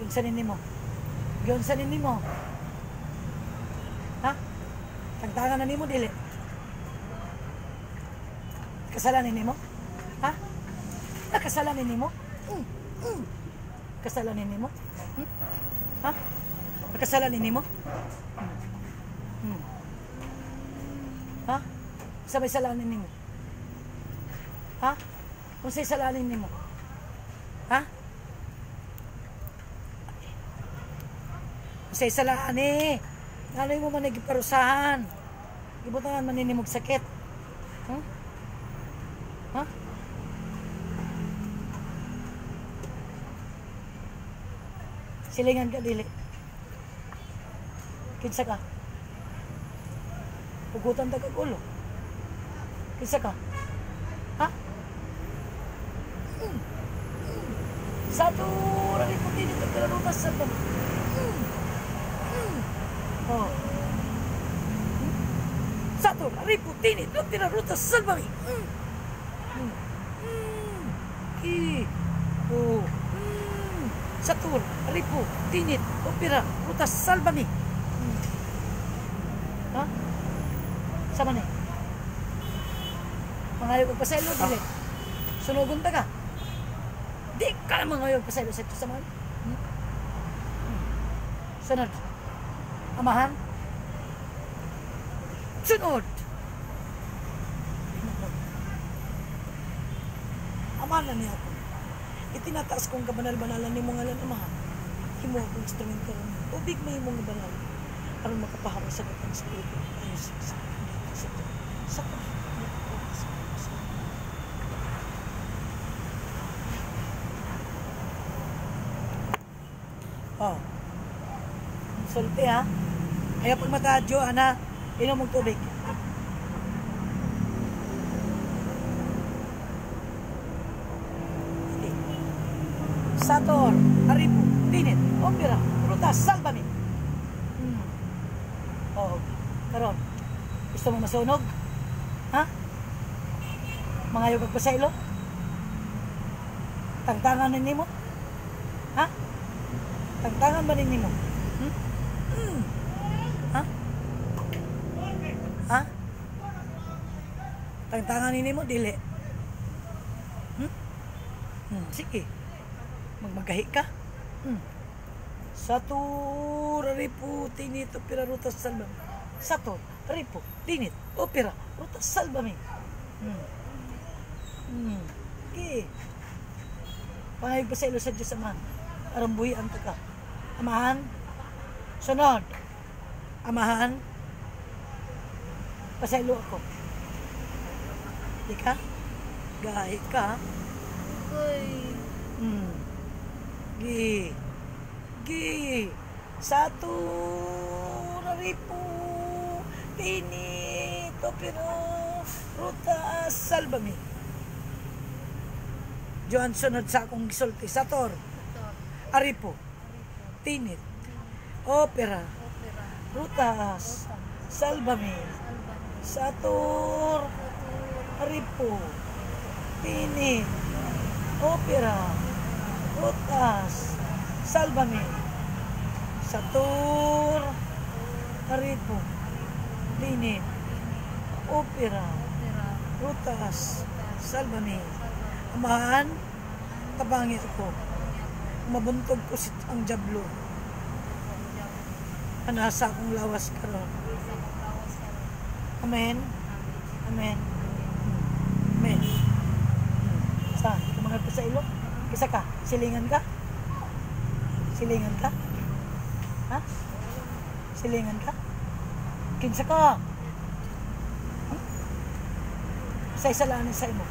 Giunsa nimo? Giunsa nimo? Ha? Tagtangan na nimo dili. Kasalanan nimo? Ha? Nakasalanan nimo? Mm. Mm. Kasalanan nimo? Hmm? Ha? Nakasalanan nimo? Hmm. Hmm. Ha? Sa may salanan nimo? Ha? Unsay salanan nimo? Ha? Unsay salanan eh? Ngano mo man giparusahan? Gibutangan man nimo og sakit. Hmm? Ha? Silingan ka dili. Kinsa ka? Pugutan ta kag ulo. Kinsa ka? Ha? Mm. Mm. Sa tura ni puti nito pero sa mm. Mm. Oh. Mm. Sa tura ni puti nito tirarutas salvami. Mm. Mm. Mm. I. Oh. Mm. Sa tura ripo tinit opera rutas salvami. Mm. Ha? Sama ni? Mangayo kag pasaylo dili. Sunugon ta ka. Di ka mangayo pasaylo sa Diyos Amahan. Hmm? Hmm. Sunod. Amahan. Sunod. Amahan na niya ako. Itinataas kong kabanal-banalan ni mong ngalan, Amahan. Himo akong instrumento ron. Ubig may imong banal. Aron makapahawa sa katang espiritu. Ayos sa sa sa Oh. Sulti ha. Ayaw pag matadyo, ana, inom mong tubig. Sige. Sator, Aripo, Tinit, Opera, Rutas, Salvami. Hmm. Oh, karon. Gusto mo masunog? Ha? Mangayo kag pasaylo? Tangtangan nimo? Ha? Tangtangan ba nimo? Hmm? Hmm. Ha? Ha? Tangtangan nimo dili. Hmm? Hmm, sige. Magmagahi ka. Hmm. Satur ripo tinit opera rutas salvami. Satur ripo tinit opera rutas salvami. Hmm. Hmm. Okay. Pangayog pa sa ilo sa Diyos Ama. Aron buhi ang taka. Amahan. Sunod. Amahan. Pasaylo ako. Di ka? Gahi ka. Uy. Hmm. Gi. Gi. Satur ripo tinit opera rutas salvami. Joan, sunod sa akong gisulti. Sator, Aripo, Tinit, Opera, Rutas, Salvame, Sator, Aripo, Tinit, Opera, Rutas, Salvame, Sator, Aripo, Tinit, Opera, Rutas, Salvame. Amahan, tabangi ako. Mabuntog ko si ang jablo. Anasa akong lawas karon. Amen. Amen. Amen. Sa, kumangat pa sa ilo? Kisa ka? Silingan ka? Silingan ka? Ha? Silingan ka? Kinsa ka? Hmm? Sa isalani sa imo.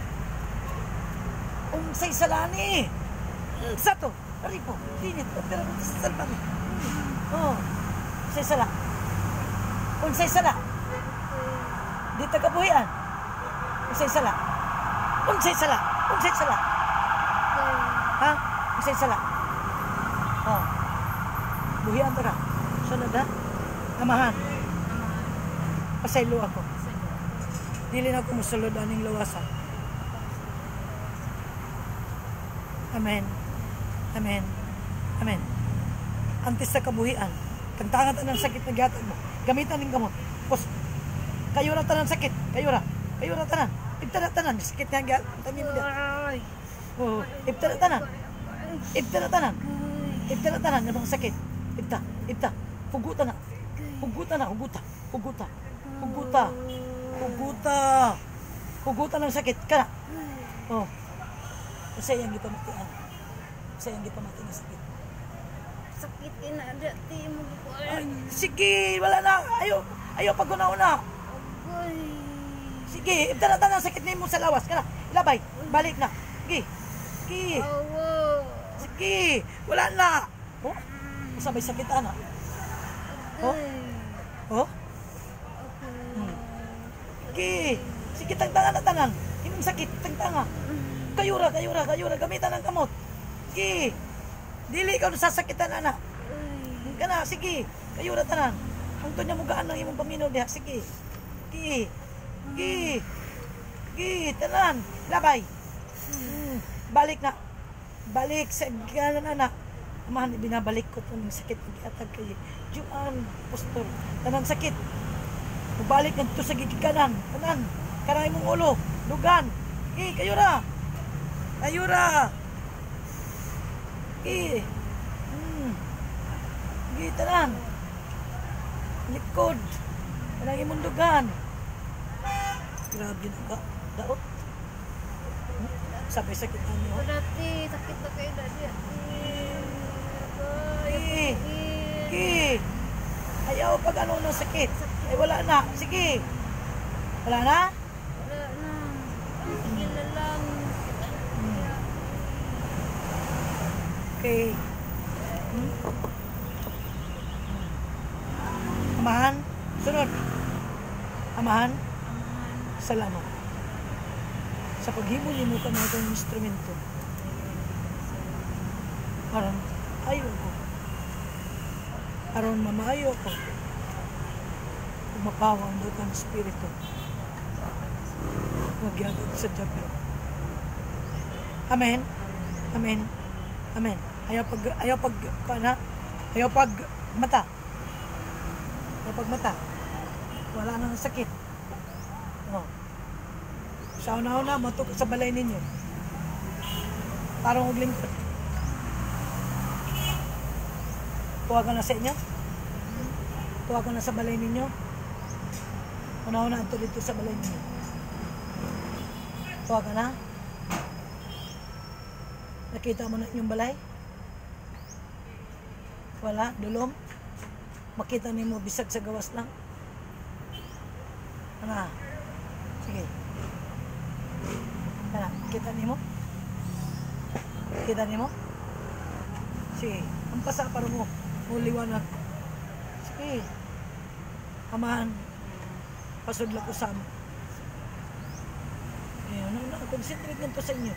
Unsay salani? Sa to, ripo, tinit, opera, salvami. Oh, unsay sala? Unsay sala? Di ta kabuhian. Unsay sala? Unsay sala? Unsay sala? Ha? Unsay sala? Oh. Buhian ta ka. Sunod ha? Amahan. Pasaylo ako. Dili na ako mosulod aning lawasa. Amen. Amen. Amen. Antes sa kabuhian. Tangtangan tanan sakit na gihatag mo. Gamitan ning gamot. Pos kayo ra tanan sakit. Kayo ra. Kayo ra tanan. Ibta na tanan. Sakit nga gihatag mo diha. Ay. Oh, ibta na tanan. Ibta na tanan. Ay. Ibta na tanan nga mga sakit. Ibta, ibta. Huguta na. Huguta na, huguta. Huguta. Huguta. Huguta. Huguta ng sakit. Kana. Oh. Usa iyang gipamatian. Usa iyang gipamatian nga sakit. Sakit ina ti mo Ay, gikuan. sige, wala na. Ayo, ayo pag una-una. Agoy. Sige, ibta na tanan sakit nimo sa lawas. Kana, ilabay. Balik na. Sige. Sige. Awo. Sige. Wala na. Oh? Usa may sakit ana. Oh? Agoy. Oh? Okay. Sige. Sige, tangtanga na tanan. Imong sakit, tangtanga. Kayura, kayura, kayura. Gamitan ang kamot. Sige. Dili ikaw nasasakitan, ana. Ay. Kana, sige. Kayura tanan. Hangtod niya mugaan ng imong paminaw diha. Sige. Sige. Sige. Sige, tanan. Labay. Balik na. Balik sa ganan, anak. Amahan, binabalik ko itong sakit ng gihatag kay Juan, Pastor. Tanan sakit. Mubalik na dito sa gigikanan. Tanan. Kanang imong ulo. Dugan. Eh, kayo ra. Kayo ra. Eh. Sige, tanan. Likod. Kanang imong dugan. Grabe na ka. Daot. Sabay sakit ano. Dati, sakit na kayo dati. Agoy. Eh. Sakit. Sige. Ayaw pag ano ng sakit. Ay, wala na. Sige. Wala na? Wala na. Sige na lang. Okay. Amahan. Sunod. Amahan. Amahan. Salamat. Sa paghimo nimo kamo itong instrumento. Aron ayo ko. Aron mamaayo ko. Ug mapawa ang butang espiritu. Magyatod sa Diablo. Amen. Amen. Amen. Ayaw pag kana, ayaw pag mata. Ayaw pag mata. Wala nang sakit. Oh. Sa una-una, matok sa balay ninyo. Parang og lingkod. Tuwa ka na sa inyo? Tuwa ka na sa balay ninyo? Una-una, anto dito sa balay ninyo. Tuwa ka na? Nakita mo na inyong balay? Wala? Dulom? Makita nimo bisag sa gawas lang? Ano? Sige. Tara, kita nimo? Kita nimo? Sige. Ang pasa para mo. Muliwanag. Sige. Amahan. Pasudla ko sa amo. Ayun, ano, ano, concentrate nito sa inyo.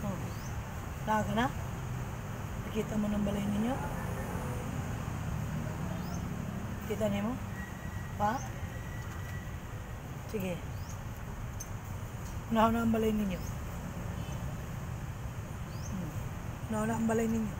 Oh. Naa ka na? Nakita mo ng balay ninyo? Kita nimo? Pa? Sige. Unahan na ang balay ninyo. Unahan na ang balay ninyo.